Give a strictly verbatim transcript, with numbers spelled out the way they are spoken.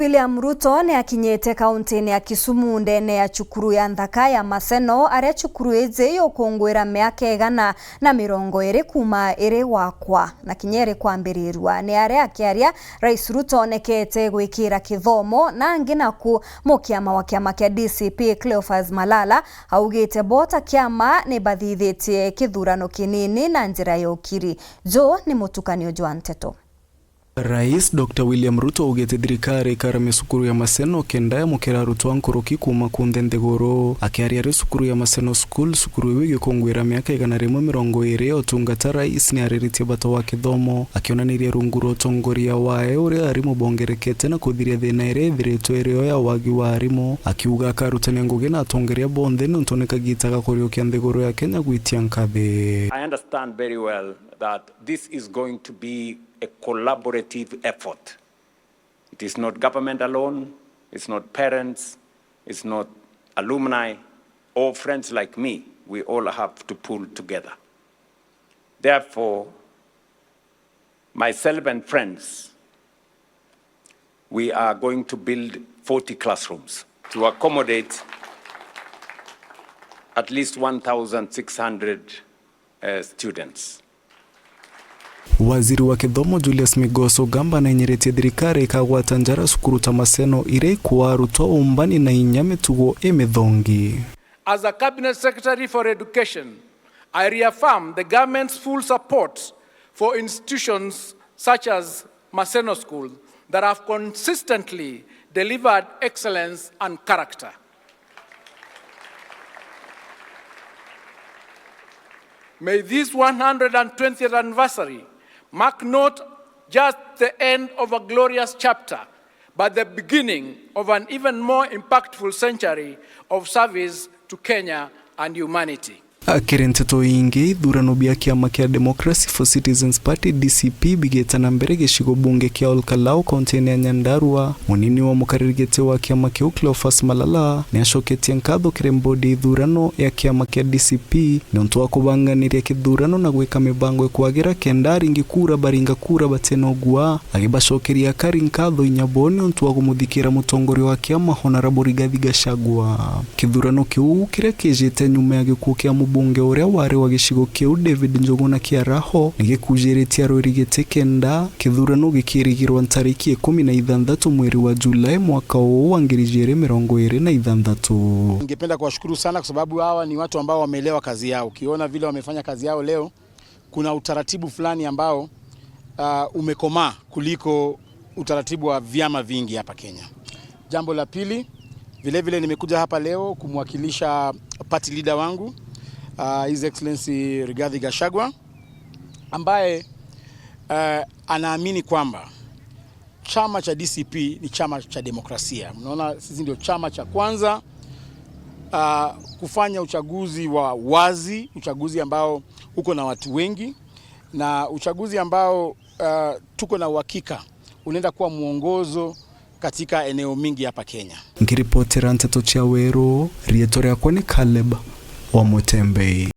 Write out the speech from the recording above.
William Ruto ni akinyite kaunti-ini ya Kisumu ndene ya cukuru ya nthaka ya Maseno, aria cukuru iji yukungwira miaka igana na mirongo iri kuuma iri gwakwa na kinya iri kwambirirua. Ni aria akiaria, Rais Ruto onekete gwikira kithomo na angi naku mukiama wa kiama kia D C P Cleophas Malala augite bo ta kiama ni bathithitie kithurano kinini na njira ya ukiri. Ju ni mutukanio jwa nteto. Rais Doctor William Ruto augite thirikari ikaramia cukuru ya Maseno kenda yamukira arutwa nkuruki kuuma kunthe nthiguru. Akiaria ari cukuru ya Maseno School, cukuru iu igikungwira miaka igana rimwe mirongo iri ya utungata, Rais ni ariritie bata wa kithomo, akionaniria rungu rwa utongoria wae uria arimu bongerekete na kuthiria thina iria ithiritwe irio ya wagi wa arimu, akiuga akarutania ngugi na atongeria bonthe niuntu ni kagita ga kuriukia nthiguru ya Kenya gwitia nkathi. I understand very well that this is going to be a collaborative effort. It is not government alone, it's not parents, it's not alumni or friends like me. We all have to pull together. Therefore, myself and friends, we are going to build forty classrooms to accommodate at least one thousand six hundred, uh, students. Waziri wa kithomo Julius Migos Ogamba nainyiritie thirikari ikagwata njara cukuru ta Maseno iria ikwaa arutwa umbani na inya mitugo imithongi. As a Cabinet Secretary for Education, I reaffirm the government's full support for institutions such as Maseno School that have consistently delivered excellence and character. May this one hundred and twentieth anniversary mark not just the end of a glorious chapter, but the beginning of an even more impactful century of service to Kenya and humanity. Akiri nteto ingi, ithurano bia kiama kia Democracy for Citizens Party, D C P, bigite na mbere gicigo bunge kia Ol Kalou, kaunti-ini ya Nyandarua, munini wa mukariri giti wa kiama kiu Cleophas Malala niacoketie nkatho kiri mbodi ya ithurano ya kiama kia D C P niuntu wa kubanganiria kithurano na gwika mibango ikwagira kenda aringi kura baringa kura batina ugua, agibacokeria akari nkatho inya bo niuntu wa kumuthikira mutongoria wa kiama Honourable Rigathi Gachagua. Kithurano kiu kiria kiijite nyuma ya gikuu kia mubunge uria wari wa gicigo kiu David Njuguna Kiaraho ni gikujiritie arwiri giti kenda, kithurano gikirigirwa ntariki ikumi na ithanthatu mweri wa Julai mwaka uu wa ngiri ijiri mirongo iri na ithanthatu. Ningependa kuwashukuru sana kwa sababu hawa ni watu ambao wameelewa kazi yao. Ukiona vile wamefanya kazi yao leo, kuna utaratibu fulani ambao, ah, umekomaa kuliko utaratibu wa vyama vingi hapa Kenya. Jambo la pili, vile vile nimekuja hapa leo kumwakilisha party leader wangu, ah, His Excellency Rigathi Gachagua, ambaye, eh, anaamini kwamba chama cha D C P ni chama cha demokrasia. Mnaona, sisi ndio chama cha kwanza, ah, kufanya uchaguzi wa wazi, uchaguzi ambao uko na watu wengi, na uchaguzi ambao, ah, tuko na uhakika unaenda kuwa mwongozo katika eneo mingi hapa Kenya. Nkiripotera nteto cia Weru, riitwa riakwa ni Caleb wa Mutembei.